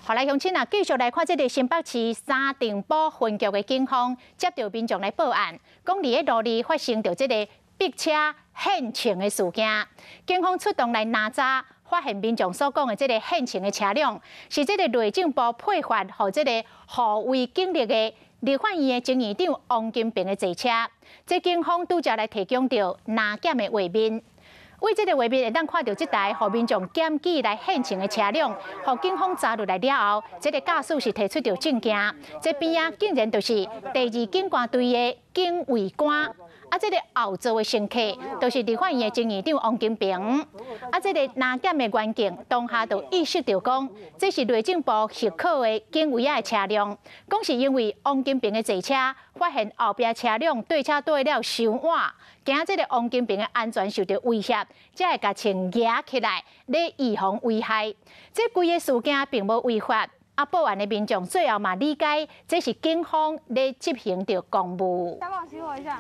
好來，鄉親啊，繼續來看這个新北市三重埔分局的警方接著民眾來報案，講佇咧路裡發生著這个逼車獻銃的事件，警方出動來攔查，發現民眾所講的這个獻銃的車輛是這个內政部配發予這个護衛警力的立法院的前院長王金平的座車。這警方拄才來提供著臨檢的畫面。為這个畫面會當看著這台予民眾檢舉來獻銃的車輛，予警方查入來了後，這个駕駛是提出著證件，這邊仔竟然就是第二警官隊的警衛官。啊，這个後座的乘客就是立法院的前院長王金平。啊，這个臨檢的員警當下就意識著講，這是內政部許可的警衛仔的車輛，講是因為王金平的座車發現後壁車輛對車對了傷倚，驚這个王金平的安全受著威脅，才會共槍攑起來咧預防危害。這規个事件並無違法。啊，報案的民眾最後嘛理解，這是警方咧執行著公務。幫我熄火一下。